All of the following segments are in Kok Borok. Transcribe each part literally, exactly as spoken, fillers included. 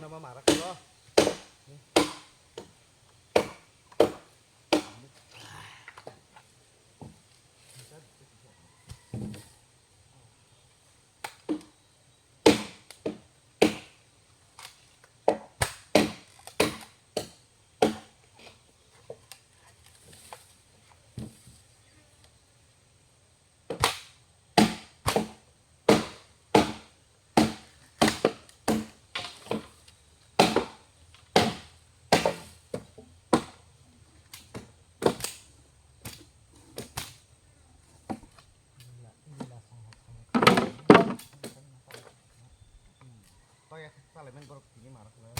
Nama marak lo. Toya salaiman borok tini marak le.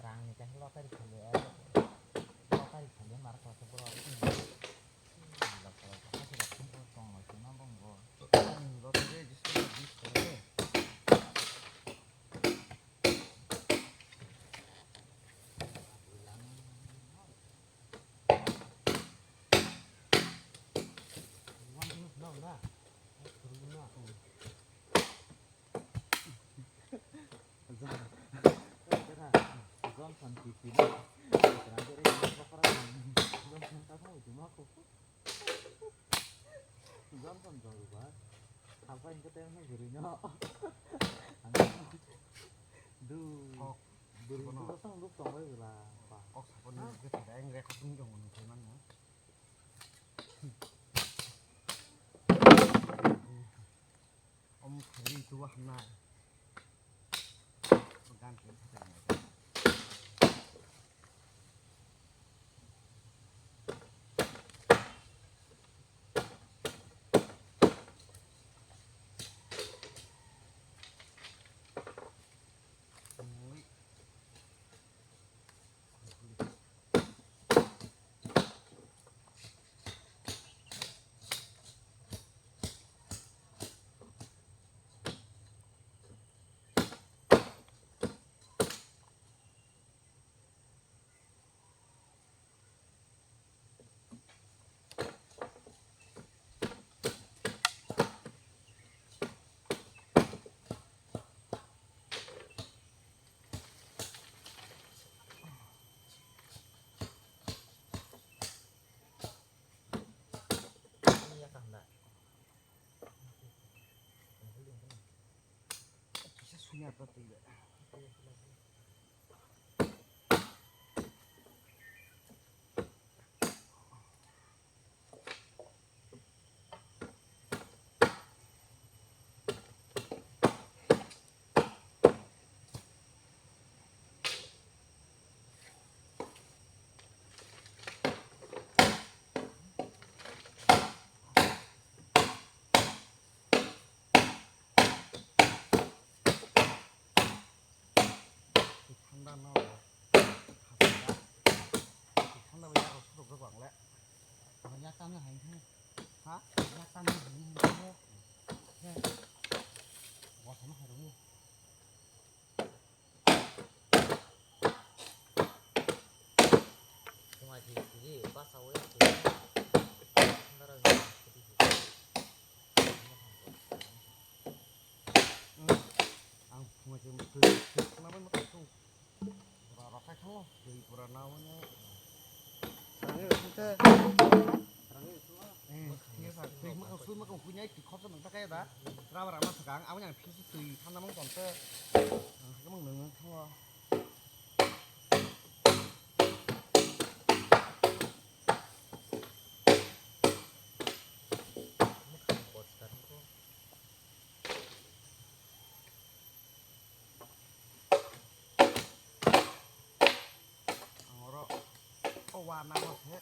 Rangni kaisa lottery khali, lottery khali marak le borok. Lottery jisu bis khali. Johnson P P no. Johnson ka thang tuma ko. Johnson joruba. Apa yang kata yang guru no. Du. Guru no tang luk tong bai la. Kok sapon ni ke tidak yang rekod ni dong ni cuman ya. Om khali tu wah na. Gan ke. Kisa sunya apa tidak? Thanda no. Thanda bai yaro suru go bang le. Yak tang hai thang. Ha? Yak tang hai thang. He. Wa sama hai ro. Thuma ji ji ba sa we. Thanda ro. Ang phunga je twi khna bai mata sung. Pura rok khai thango, twi pura nawi no. Rangni rok sung te. Rangni rok sung. Eh, thik sa, twi mokang sui mokang huinai twi khopsa nang ta kaya da. Rubber ama sakang, abo yang phisu twi thanda mang tonte. Ang sakang mang nang thango. Ang oro o wa nangma se.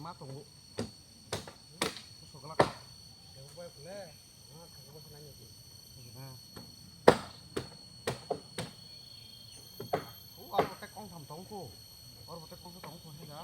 Ma tongo. Sokla ka. Deu bai kule. Ma thang bo sanai ni. O aro bote kong tham tong ko. Aro bote kong tham tong ko hega.